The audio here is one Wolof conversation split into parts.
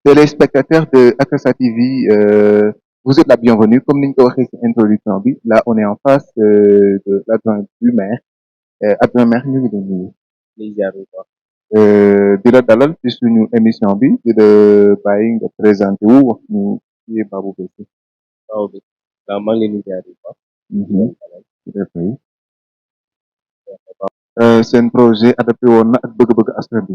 Téléspectateurs de Akrasa TV, vous êtes la bienvenue. Comme niñ ko waxee ci introduction bi, là on est en face de l'adjoint du maire. Adjoint maire ñu ngi leen nuyu. di ziar bu baax. Di la dalal ci suñu émission bi di la bàyyi nga présenté wu wax ñu ci Babou Bessé. waaw bi waaw maa ngi leen di ziar bu baax. di leen dalal. Seen projet adapté woon na ak bëgg-bëgg askan bi.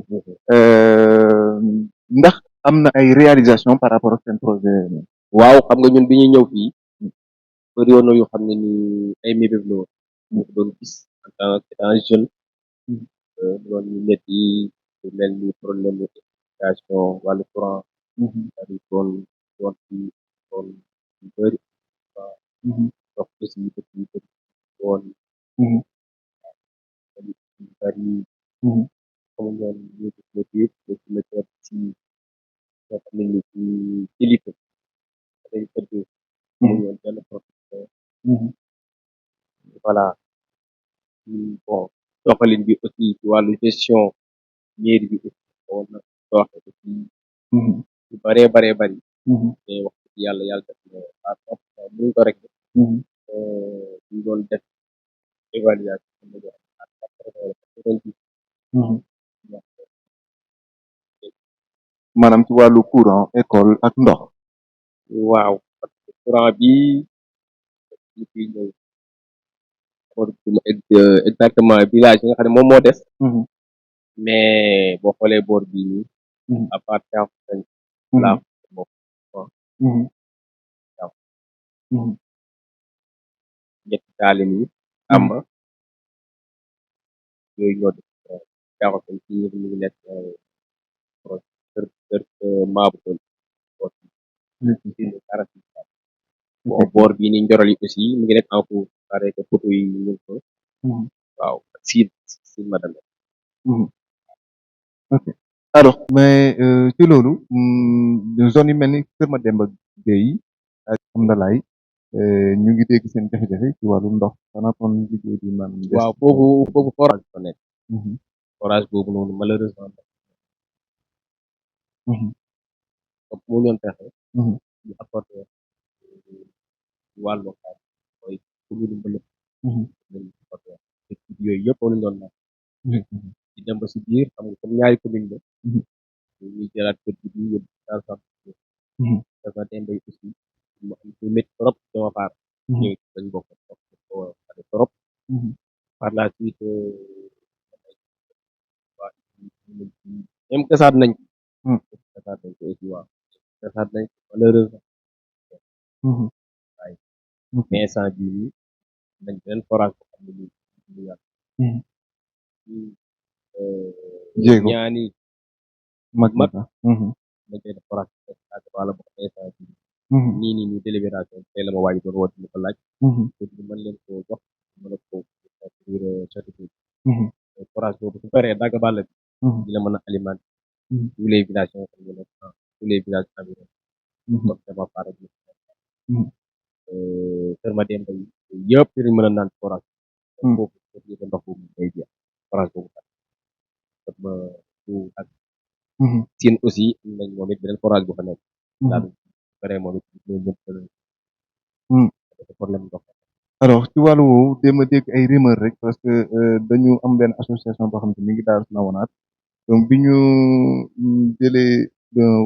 Ndax am na ay réalisation par rapport ak seen projet. waaw xam nga ñun bi ñuy ñëw fii bëri woon na yoo xam ne ni ay mébét la woon ñu ko doon gis en tant que étant jeune doon ñu métti lu mel ni problème de éducation wàllu courant dari doon fi doon yu bëri waaw dox aussi dëkk yu bëri woon tamit yu bëri xamuñ woon ñu gis métti yëpp aussi métti ci nga xam ne ni ci kilifa dañ tëdd xamuñ woon benn professeur voilà bon doxalin bi aussi ci wàllu gestion mairie bi aussi xawoon na sooxe aussi yu bëree bëree bëri mais wax dëgg yàlla yàlla def na à 100% mënuñ ko rek ñu doon def évaluation na jox à 90 maanaam ci wàllu courant école ak ndox. waaw parce que courant bi ñu fiy ñëw exactement village yi nga xam ne moom moo des mais boo xoolee boor bii nii à part Thiaroye laa bokk waaw ñetti taali nii Amba yooyu ñoo def Thiaroye ci ñu ngi nekk kër kër Maabu Tool bon boor bii nii Njorol yi aussi mu ngi nekk en cours pare que photo yi ñu ngi ko waaw si madame Ok. Alors mais ci loolu zone yi mel ni Kër Mademba Gueye ak Amndalaay ñu ngi dégg seen jafe-jafe ci wàllu ndox xanaa kon liggéey bi maanaam des. waaw foofu forage fa nekk forage boobu noonu malheureusement comme mu ñoon fexe ñu apporté wàllu xaar mooy commune Mbëlëb lañu apporté yooyu yëpp lañu doon nag di dem ba si biir xam nga comme ñaari commune la ñuy jëlaat kër gi di yóbbu dans centre dafa dem bay aussi mu am lu métti trop sama part ñëw dañ bokk trop par la suite waa même kasaat nañ ko aussi waaw kasaat nañ ko malheureusement waaye mais instant bii nii nañ beneen forage boo xam ne nii ñu yàlla jéego ñaani mag mag na. dañ koy def forage wala boo xam instant bii nii délibération tey la ma waaj doon woote ñu ko laaj pour ñu mën leen koo jox mën a ko biir certificat forage boobu su paree dagg bàll bi dina mën a alimenter tous les villages yoo xam ne nekk tous les villages environnants comme dama pare bi Kër Mademba yi yëpp dinañ mën a naan forage foofu pour yëg ndox boobu day jeex forage boobu ak ma ak Sine aussi am nañ moom it beneen forage bu fa nekk daal pare moom it ñoo ñëpp dafa problème ndox alors ci wàllu woowu dama dégg ay rumeur rek parce que dañu am benn association boo xam ne mi ngi daal nawonaat donc bi ñu jëlee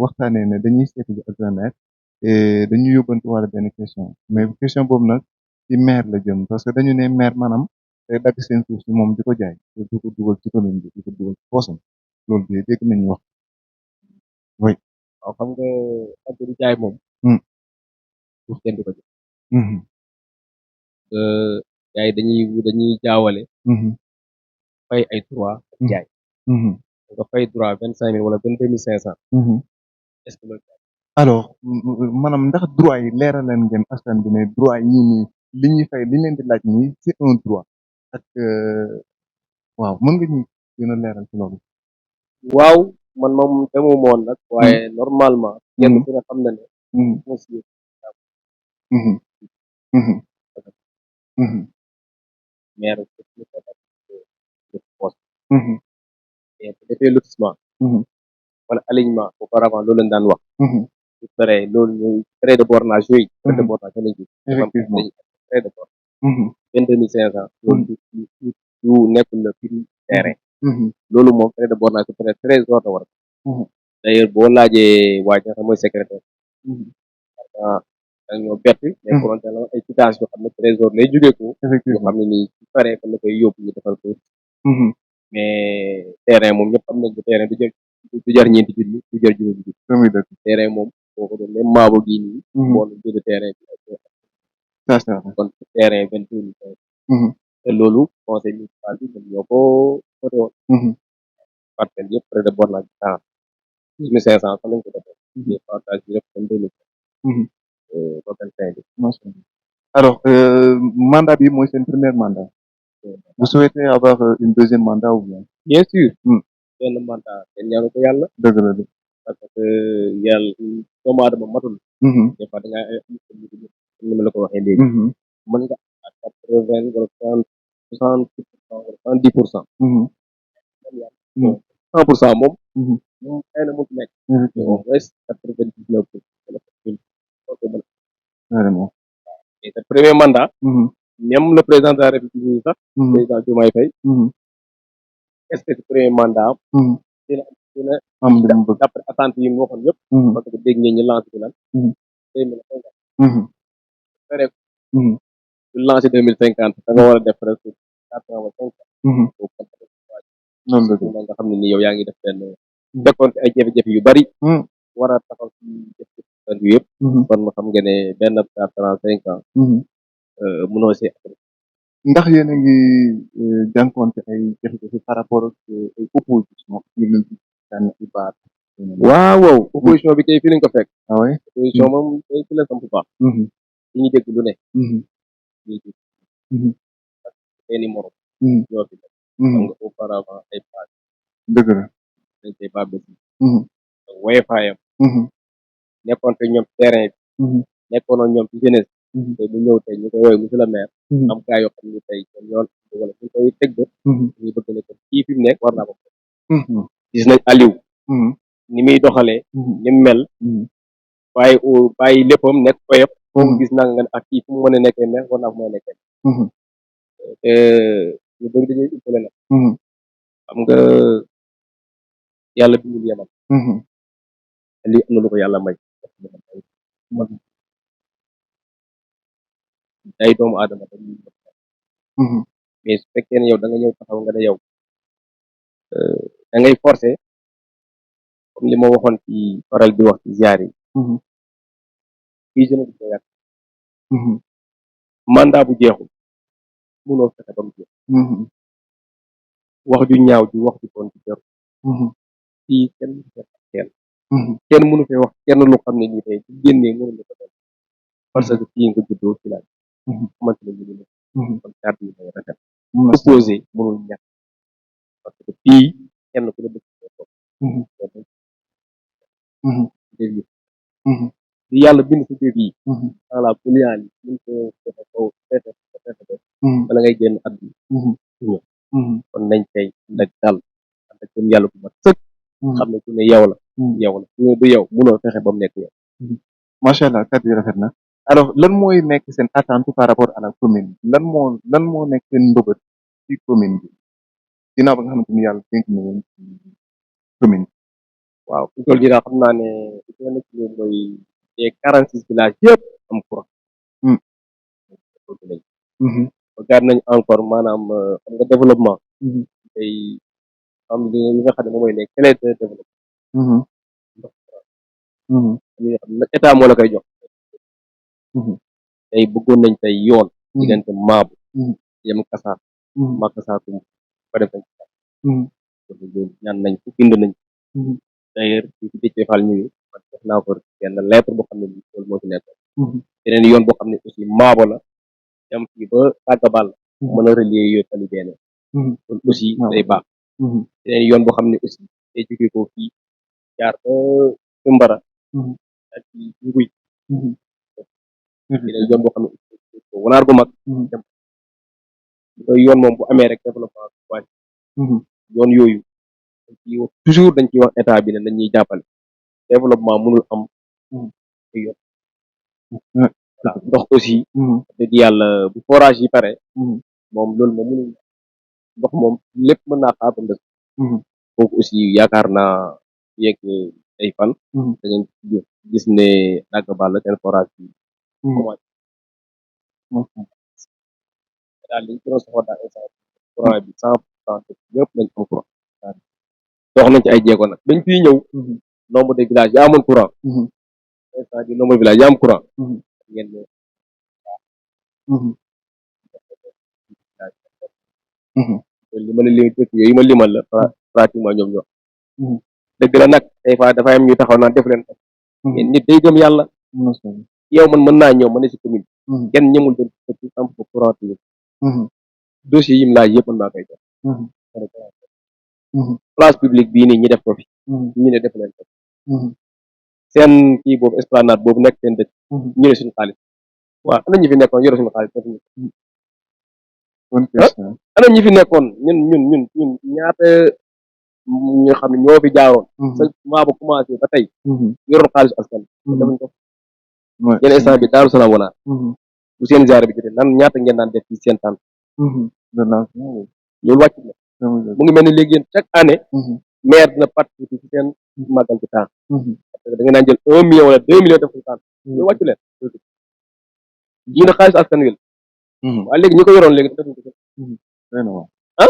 waxtaanee ne dañuy seeti ji adjoint maire et dañu yóbbantu wala benn question mais question boobu nag ci maire la jëm parce que dañu ne maire maanaam day dagg seen suuf si moom di ko jaay te du ko dugal ci commune bi di ko dugal ci poosam loolu de dégg nañu wax oui. waaw xam nga ak di jaay moom suuf kenn du ko jox gars yi dañuy jaawale fay ay droit ak jaay nga fay droit 25 000 wala 22 500 est-ce que loolu alors maanaam ndax droit yi leeral leen ngeen askan bi ne droit yi nii li ñuy fay li ñu leen di laaj nii c'est un droit ak waaw mën nga ñu gën a leeral ci loolu. waaw man moom demuma woon nag waaye normalement kenn ku ne xam na ne foncier maire def poste et bu defee lotissement wala alignement auparavant loolu lañ daan wax Mhm. su paree loolu ñooy frais de bornage yooyu. frais de Mhm. bornage lañ ci dafa am Effectivement. dañuy frais de bornage Mhm. 22 500 loolu Mhm. du nekkul le prix terrain Mhm. loolu moom frais de bornage su paree 13 heures la war a Mhm. d'ailleurs boo laajee waa ji nga xam mooy secrétaire Mhm. ah dañoo bett mais Mhm. volonté la ay quittance yoo xam ne 13 heures lay jógee ko yoo xam Effectivement. ne nii su paree fan la koy yóbbu ñu defal ko Mhm. mais terrain moom ñëpp xam nañ ko terrain du jar ñeenti junni du jar juróomi junni Muy dëgg. terrain moom boo ko doon même maabo gii nii Mhm. boo doon jënd terrain bi Ça c'est vrai. kon terrain 22 500 Mhm. te loolu conseil municipal bi ñoom ñoo ko voté woon Mhm. parcelle yëpp frais de bornage bi 1500 fa lañ ko defee Mhm. mais partage bi yëpp 22 Mhm. 000 ba 25 000 Macha Allah. Alors, mandat bi mooy seen premier mandat. Vous souhaitez avoir une deuxième mandat ou bien? bien sûr Hmm. benn mandat kenn ñaanu ko yàlla Dëgg la de. parce que yàlla doomu aadama matul Mhm. des fois da ngaa am ni ma la ko waxee léegi Mhm. mën nga à 80 wala 60 wala 70%. Mhm. bon 100% moom Mhm. moom xëy na mu ci nekk mais au Effectivement. moins 99% Carrément. et sa premier mandat Mhm. même le président de la république nii sax Mhm. président Diomaye Faye Mhm. est-ce que premier mandat am Mhm. dina Am li mu bëgg. d'après attente yi mu waxoon yëpp Mhm. parce que dégg ngeen ñu lancé bi lan Mhm. 2050 Mhm. fere Mhm. bu lancé 2050 da nga war a def presque 4 ans wala 5 ans Mhm. boobu kon tamit Noonu la de. nga xam ne ni yow yaa ngi def benn fekkoon ci ay jafe-jafe yu bari Mhm. war a taxaw ci jëf bi yëpp Mhm. kon xam nga ne benn 45 ans Mhm. mënoo see Ndax yéen a ngi jànkuwante ay jafe-jafe par rapport ak ay opposition ñu leen di tànn ay baat. waaw opposition bi tey fii lañ ko fekk Ah ouais? opposition moom tey fi la samp baax Mhm. li ñu dégg lu ne Mhm. ñuy dégg Mhm. seeni morom Mhm. ñoo fi nekk xam Mhm. nga auparavant ay paas Dëgg la. dañ koy baa bés Mhm. wayefaayam Mhm. nekkoon te ñoom terrain bi Mhm. nekkoon ak ñoom ci jeunesse Mhm. te bu ñëw tey ñu koy woowee monsieur le maire Mhm. am gaa yoo xam ne tey ñoom yoon wala ñu koy teg bët Mhm. ñu bëgg ne ko kii fi mu nekk war naa ko Mhm. gis nañ Aliou Mhm. ni muy doxalee Mhm. ni mu mel Mhm. bàyyi léppam nekk oyof foo Mhm. gis naa nga ne ak kii fu mu mën a nekkee maire war naa ko mën a nekkee Mhm. te ñu bëgg dañuy umpale nag Mhm. xam nga yàlla bindul yemal Mhm. lii am na lu ko yàlla may ay doomu aadama dañuy Mhm. mais su fekkee ne yow da nga ñëw taxaw nga ne yow da ngay forcer comme li ma waxoon ci faral di wax ci ziar yi Mhm. fii jeune bi ko yàq Mhm. mandat bu jeexul munoo fexe ba mu jeex Mhm. wax ju ñaaw ji wax ju bon ci jar Mhm. fii kenn mënu fee wax kenn Mhm. kenn mënu fee wax kenn lu xam ne nii tey bu génnee mënu la ko def parce que fii nga juddoo ci laaj Mhm. xamante ne ñu ne Mhm. kon kàddu yi day rafet Mun na opposé mënul ñàkk parce que fii kenn ku ne dëkk ko toog Mhm. Mhm. dégg Mhm. li yàlla bind si biir yi Mhm. ala kuliyaan yi mun ko fexe kaw fexe Mhm. bala ngay génn àdduna Mhm. ñëw Mhm. kon nañ tey ànd ak dal ànd ak gëm yàlla bu mat sëkk Mhm. xam ne ku ne yow la Mhm. yow la ku ne du yow munoo fexe ba mu nekk yow Mhm. Macha Allah kàddu yi rafet na. Alors lan mooy nekk seen attente par rapport à la commune lan moo nekk seen mbëbët ci commune bi ginnaaw ba nga xamante ni yàlla dénk na leen ci commune bi. waaw fi toll nii daal xam naa ne li gën a nekk mooy les 46 villages yëpp am courant Mhm. bëgg nañ Mhm. bëggaat nañ encore maanaam xam nga développement Mhm. tey xam li nga xam ne moom mooy les clés de développement Mhm. Mhm. li nga xam ne nag état moo la koy jox Mhm. tey bëggoon nañ tey yoon Mhm. diggante Maabu Mhm. yem Kasaar Mhm. Makasaatum ba def nañ Mhm. ko loolu ñaan nañ ko bind nañ Mhm. d'ailleurs bi ci Déthié Fall ñëwee man def naa ko benn lettre boo xam ne nii loolu moo ci nekk Mhm. beneen yoon boo xam ne aussi Maabo la dem fii ba Tàggabal mën a relier yooyu tali benn Mhm. loolu aussi day baax Mhm. beneen yoon boo xam ne aussi day jógee ko fii jaar ba Tumbara Mhm. ak ci Nguy Mhm. beneen yoon boo xam ne aussi wanaar gu mag Mhm. dem yooyu yoon moom bu amee rek développement wàññi Mhm. yoon yooyu dañ ciy wax toujours dañ ciy wax état bi ne nañ ñuy jàppale développement mënul am Mhm. te yoon Ouais. voilà ndox aussi Mhm. dëgg yàlla bu forage yi pare Mhm. moom loolu moom mënul ndox moom lépp mën naa xaar ba mu des Mhm. foofu aussi yaakaar naa yeeg ay fan Mhm. da ngeen gis ne dàgg bàll seen forage bi Mhm. commencé Mhm. daal li ñu gën a soxla daal instant courant bi 100% ñëpp nañ am courant dox nañ ci ay jéego nag dañ fiy ñëw Mhm. nombre de villages yaa amoon courant Mhm. instant bi nombre de villages yaa am courant Mhm. ngeen ne Mhm. Mhm. li ma la lim dëkk yooyu ma limal la pratiquement ñoom ñoo Mhm. dëgg la nag des fois dafay am ñu taxaw naan def leen ko mais Mhm. nit day gëm yàlla Am na solo. yow man mën naa ñëw ma ne si commune Mhm. kenn ñëmul dem dëkk am ko courant bi Mhm. dossier yi mu laaj yëpp mën naa koy jox Mhm. Mhm. place publique bii nii ñi def ko fi Mhm. ñu ne def leen ko Mhm. seen kii boobu esplanade boobu nekk seen dëkk Mhm. ñu ne suñu xaalis waaw ana ñi fi nekkoon yore suñu xaalis defuñu ko Bonne ah question. ana ñi fi nekkoon ñun ñaata ñoo xam ne ñoo fi jaaroon sa Mhm. maa ba commencé ba tey Mhm. yoroon xaalis askan Mhm. defuñ ko Ouais. yéen instant bi Daaru Salaam wala Mhm. bu seen ziar bi jotee nan ñaata ngeen daan def ci seen tànk Mhm. De l'argent, oui. loolu wàcc na Dama mu ngi mel ni léegi yéen chaque année Mhm. maire dina participer ci seen màggal ci temps Mhm. parce que da ngeen naan jël 1 million wala 2 millions def ko ci tànk loolu wàccu leen ñu ne xaalis askan wi la Mhm. waaye léegi ñi ko yoroon léegi defuñ ko Mhm. Doy na waar. ah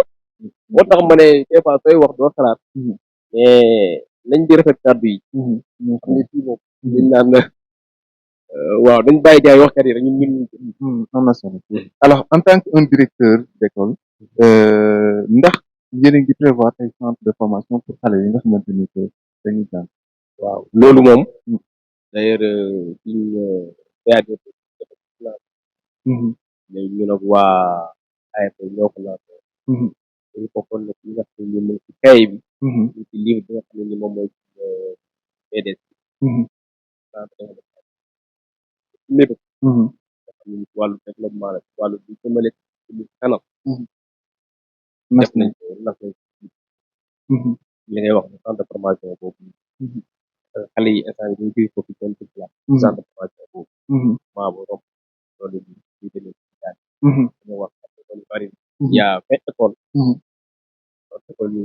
moo tax ma ne des fois sooy wax doo xalaat Mhm. mais nañ di rafet kàddu yi Mhm. xam ne fii moom Mhm. dañ naan waaw dañ bàyyi gars yi waxkat yi rek ñun Mhm. Am na solo. Alors, en tant qu'un directeur d'école, ndax yéen a ngi prévoir ay centre de formation pour xale yi nga xamante ni que dañuy jàng. waaw loolu moom Mhm. d'ailleurs suñ PAD Mhm. léegi ñu nag waa AFP ñoo ko lancé Mhm. dañu bokkoon na ci ñi nga xam ne ñu ngi ci kay bi Mhm. ñu ci livre bi nga xam ne ni moom mooy PDS Mhm. lépp Mhm. nga xam ne ni ci wàllu développement la ci wàllu di jëmale ci kanam Mhm. def nañ ko nas nañ Mhm. li ngay wax ne centre de formation boobu Mhm. xale yi instant yi ñu ngi foofu seen place Mhm. centre de formation boobu Mhm. maa bu romb loolu ñu demee ci daal Mhm. dañoo wax école yu bari Mhm. y a 20 écoles Mhm. école yu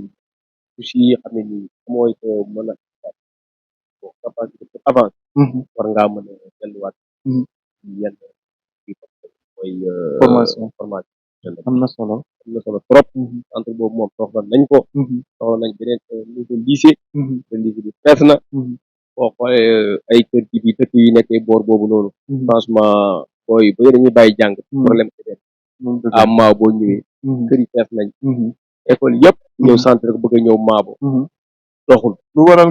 aussi xam ne nii mooy ko mën a bon capacité pour avancer Mhm. war ngaa mën a delluwaat Mhm. ci yenn kii mooy Formation formation am na solo. am na solo trop Mhm. centre boobu moom soxla nañ ko Mhm. soxla nañ beneen niveau lycée Mhm. te lycée bi fees na Mhm. boo xoolee ay kër gi bi dëkk yi nekkee boor boobu noonu Mhm. franchement booy ba dañuy bàyyi jàng Mhm. problème c'est Loolu dëgg à la. Maabo boo ñëwee Mhm. kër yi fees nañ Mhm. école yëpp ñëw Mhm. centre rek bëgg a ñëw Maabo Mhm. doxul lu waral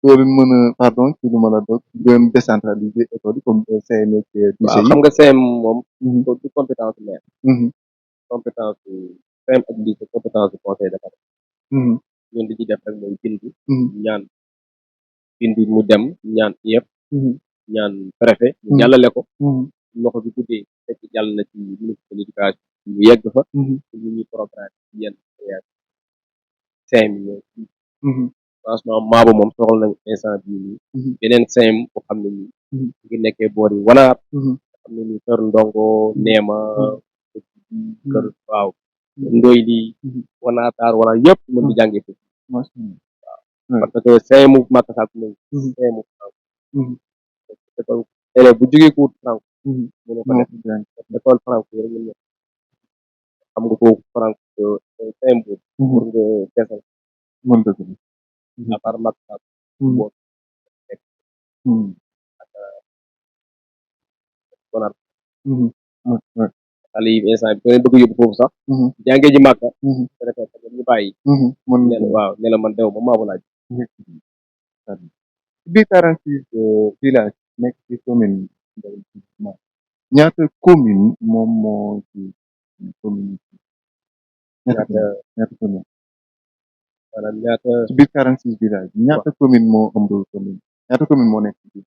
doo leen mën a pardon ci lu ma la dog ngeen décentraliser école yi comme CM ak lycée waaw yi. xam nga CM moom Mhm. du compétence maire Mhm. compétence CM ak lycée compétence du conseil de quartier Mhm. ñun li ñuy def rek mooy bind Mhm. ñaan bind mu dem ñaan IEF Mhm. ñaan préfet ñu Mhm. jàllale ko Mhm. loxo bi guddee fekk jàll na ci ministre de l'éducation ñu yegg fa Mhm. ñu ñuy programme ci yenn CM yi Mhm. franchement Maabo moom soxla nañ instant bii nii Mhm. beneen CM boo xam ne nii Mhm. ngi nekkee boori wanaar Mhm. xam ne nii kër ndongo neema Mhm. kër waaw Mhm. ndoy lii Mhm. wanaataar wanaar yëpp mën di jàngee foofu Macha Allah. Ouais. parce que CM Maka Sakku moom Mhm. CM Mhm. école élève bu jógee cours franco Mhm. mënoo ko moo def fi jàng. école franco yi rek mën nga xam nga foofu franco CM boobu Mhm. pour nga desal Moom dëgg la. Mhm. à part Maka Sakku Mhm. boo nekk Mhm. wanaar Mhm. Ouais. Ouais. xale yi instant bi ko leen bëgg a yóbbu foofu sax Mhm. jàngee ji Màkka Mhm. préfet ñu bàyyi Mhm. Mën ne la na waaw ne la man dew ma Maabo laaj ci biir 46 villages nekk ci commune ñaata commune moom moo ci commune ñaata ñaata commune maanaam ñaata ci biir 46 villages ñaata commune moo ëmb commune ñaata commune moo nekk ci biir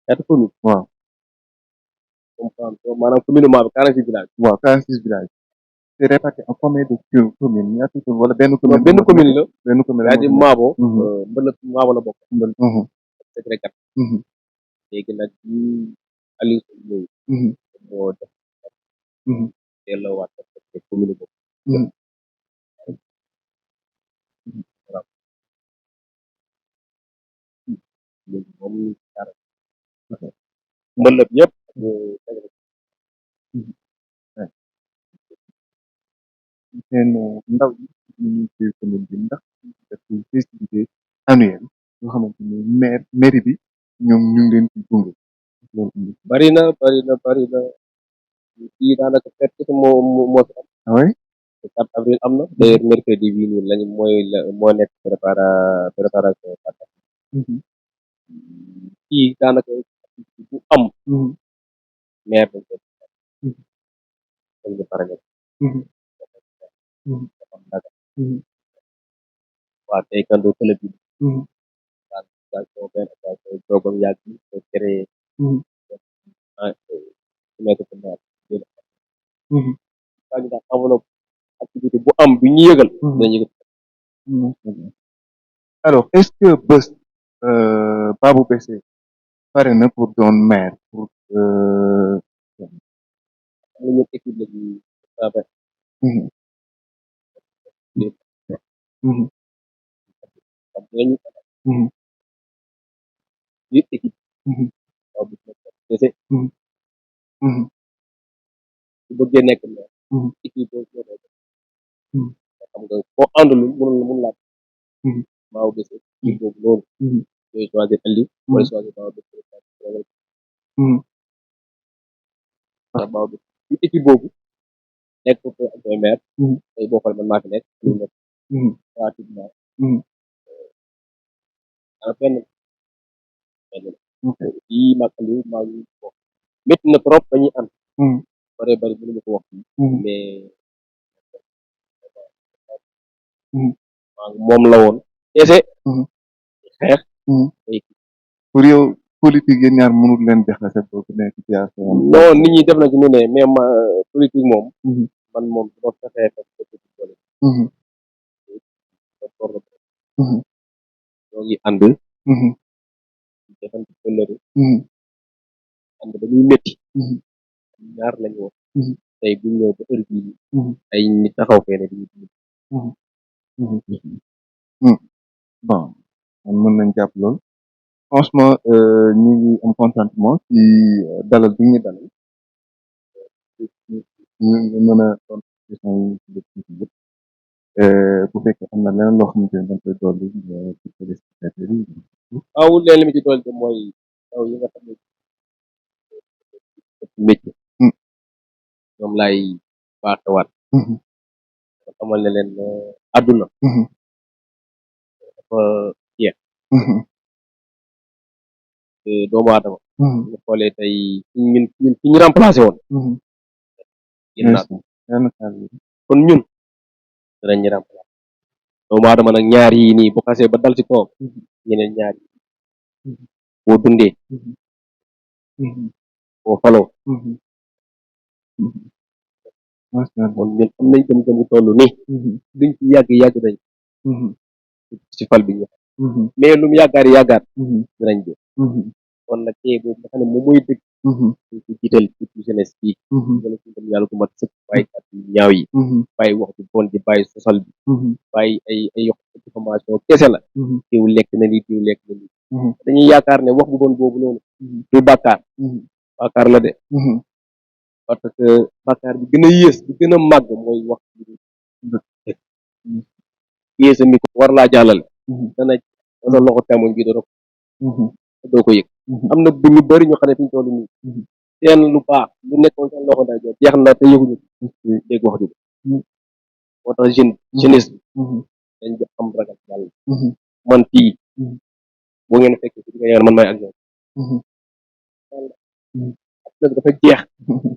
ñaata commune waaw comprendre maanaam commune Maabo 46 villages waaw 46 villages c'est réparti en combien de communes ñaata commune wala benn non commune benn commune la benn commune yaa moo di fi nekk. Maabo mbëlët Maabo la bokk mbël Mhm, secret kat mhm, léegi nag bi Aliou Sow ñëw mhm, moo def mhm, delloowaat te commune boobu mhm, voilà léegi moom dara mbëlët yëpp mhm. Ouais. seen ndaw yi ñu ngi ci commune bi ndax def ay festivités annuelles yoo xamante ni mairie bi ñoom ñu ngi leen ci gunge loolu indi. bari na fii daanaka fête kese moo fi am Ah ouais? le 4 avril am na d'ailleurs mercredi bii nii lañu moo nekk préparation Mhm, fii daanaka bu am mhm, maire dañ koy mhm, dañ ko pare nekk mhm, mhm, am daga mhm, waa tey kando télé bi mhm, daal station benn station jogam yàgg yi ko créé mhm, su nekk ko maire mhm, kaa ñu daal enveloppe activité bu am bi ñu yëgal mhm, dinañ yëgal mhm. Alors, est-ce que bés Babou Bessé pare na pour doon maire pour am na ñun équipe la ñuy travail mhm, mhm, am nañu mhm, biir équipe mhm, waaw bu kese mhm, mhm, su bëggee nekk maire mhm, équipe boobu moo koy def mhm, xam nga foo àndalul mun laa mhm, Babou Bessé équipe boobu noonu mhm, ñooy choisir Aliou wala mhm, choisir Babou Bessé mhm, wala Babou Bessé ci équipe boobu nekk ko adjoint maire mhm, tey boo xoolee man maa fi nekk ñu nekk mhm, pratiquement mhm. benn Ok. fii mag Aliou maa ngi ko métti na trop ba ñuy ànd Mhm, bari mënu ma ko wax fii mhm, mais mhm, maa ngi moom la woon kese mhm, xeex mhm. tey Pour yow politique yéen ñaar mënul leen jaxase boo ku nekk ci affaire non nit ñi def na ci ñu ne mais ma politique moom mhm, man moom su ma fexee fekk politique boole mhm, mhm, ñoo ngi ànd mhm, defante kóllëre mhm, ànd ba muy métti mhm, ñaar lañu woon mhm, tey bu ñëw ba heure bii mhm, ay nit taxaw fee ne di mhm, mhm, mhm. Bon, man mën nañ jàpp loolu. Franchement, ñu ngi am contentement ci dalal bi ñu dalal. ñu ngi mën a tontu question yi ci def ci yëpp. Bu fekkee am na leneen loo xamante ne dañ koy dolli ci téléspectateurs yi. waaw leen li ma ci dool de mooy taw yi nga xam ne métier Mhm, ñoom laay baaxewaat mhm, nga xamal ne leen àdduna mhm, dafa jeex mhm, te doomu aadama mhm, ñu xoolee tey ñun fi ñu remplacé woon mhm. génn naa Ndeysaan. Yàlla na ko yàlla yërëm. kon ñun danañ ñu remplacé doomu aadama nag ñaar yi nii bu xasee ba dal ci kawam Mhm, ñeneen ñaar yi mhm, boo dundee mhm, mhm, boo faloo mhm, mhm. Macha Allah. kon ñun am nañ gëm-gëm bu toll nii Mhm, duñ ci yàgg nañ mhm, ci fal bi ñu mhm, mais lu mu yàggaat mhm, dinañ jël mhm, kon nag tey boobu nga xam ne moom mooy dëgg mhm, ñu ci jiital ci jeunesse bi mhm, wala ci dem yàlla gu mat sëkk bàyyi kat yu ñaaw yi mhm, bàyyi wax ju bon ji bàyyi sosal bi mhm, bàyyi ay yox information kese la mhm, diw lekk na lii diw lekk na lii mhm, dañuy yaakaar ne wax bu bon boobu noonu mhm, du bàkkaar mhm, bàkkaar la de mhm. parce que bàkkaar bi gën a yées bi gën a màgg mooy wax Mhm, yées a mi ko war laa jàllale mhm, dana sa loxo temoñ bi mhm, doo ko yëg mhm, am na bu ñu bëri ñu xam ne fi ñu toll nii mhm. seen lu baax lu nekkoon seen loxo day jeex na te yëguñu dégg wax ju Mhm, moo tax mhm, jeunesse bi mhm, dañ di am ragal yàlla mhm, man fii mhm, boo ngeen fekkee ci nga man may ak ñoom mhm, mhm, nag dafa jeex mhm,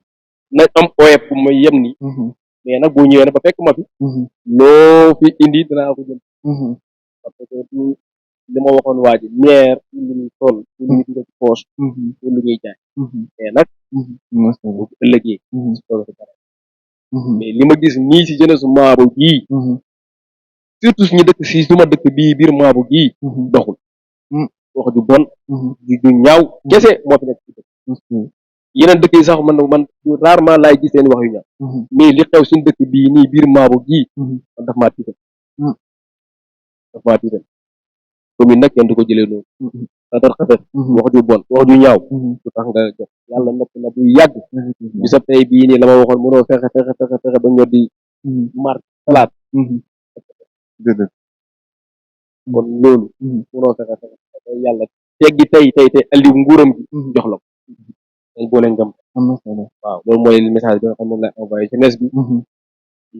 na am oyof bu may yem ni mhm, mais nag boo ñëwee nag ba fekk ma fi mhm, loo fi indi dinaa ko jël mhm, parce que li ma waxoon waa ji ñeer lu ñuy sol lu ñuy dugal ci poche mhm, lu ñuy jaay mhm, mais nag mhm. Macha bu Allah. ëllëgee Mhm. si tool mais li ma gis nii si jeunesse Maabo gii surtout suñu dëkk si suma dëkk bii biir Maabo gii doxul wax ju bon ju ñaaw kese moo fi nekk ci dëkk yeneen dëkk yi sax man rarement laay gis seen wax yu ñaaw mais li xew suñu dëkk bii nii biir Maabo gii man daf maa tiital commune nag kenn du ko jëlee noonu xatar xatar wax ju bon wax ju ñaaw du tax nga jox yàlla natt na bu yàgg bisa tey bii nii la ma waxoon mënoo fexe ba ñoo di marque salaat kon loolu mënoo fexe ba yàlla teggi tey Aliou nguuram gi jox la ko dañ boole ngam waaw loolu mooy message bi nga xam moom lay envoyé jeunesse bi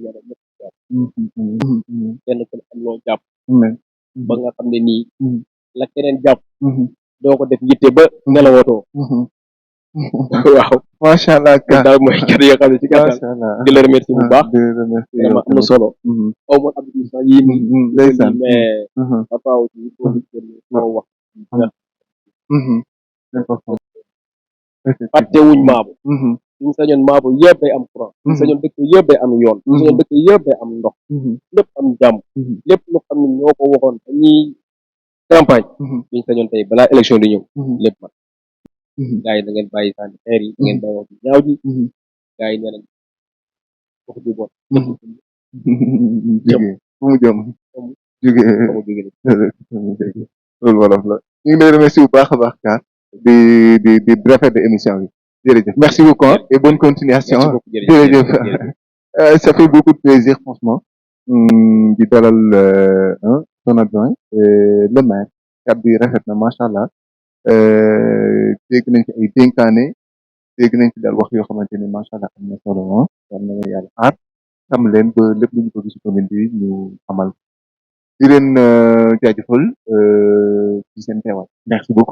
yàlla ñëpp jàpp kenn ku ne am loo jàpp ba nga xam ne nii la keneen jàpp doo ko def yitte ba nelawatoo waaw macha allah ka daal mooy kàddu yi nga xam ne ci gàttal di la remercier bu baax vraiment am na solo aw ma habitude sax yii nii mais papa aussi il faut moo wax fàttewuñ Maabo suñu sañoon Maabo yëpp day am courant suñu sañoon dëkk yëpp day am yoon suñu sañoon dëkk yëpp day am ndox lépp am jàmm lépp lu xam ne ñoo ko waxoon dañuy campagne suñu sañoon tey balaa élection di ñëw lépp man gars yi da ngeen bàyyi sànni xeer yi da ngeen bàyyi wax ji ñaaw ji gars yi nee nañ wax ju bon jóge fu mu jëm jóge loolu wolof la ñu ngi lay remercier bu baax a baax Ka di rafetlu émission bi jërëjëf merci beaucoup et bonne continuation jërëjëf ça fait beaucoup de plaisir franchement di dalal son adjoint le maire kàddu yi rafet na macha allah dégg nañ ci ay dénkaane dégg nañ ci daal wax yoo xamante ni macha allah am na solo yal na yàlla aar xam leen ba lépp lu ñu bëgg ci commune bi ñu amal di leen jaajëfal ci seen teewaay merci beaucoup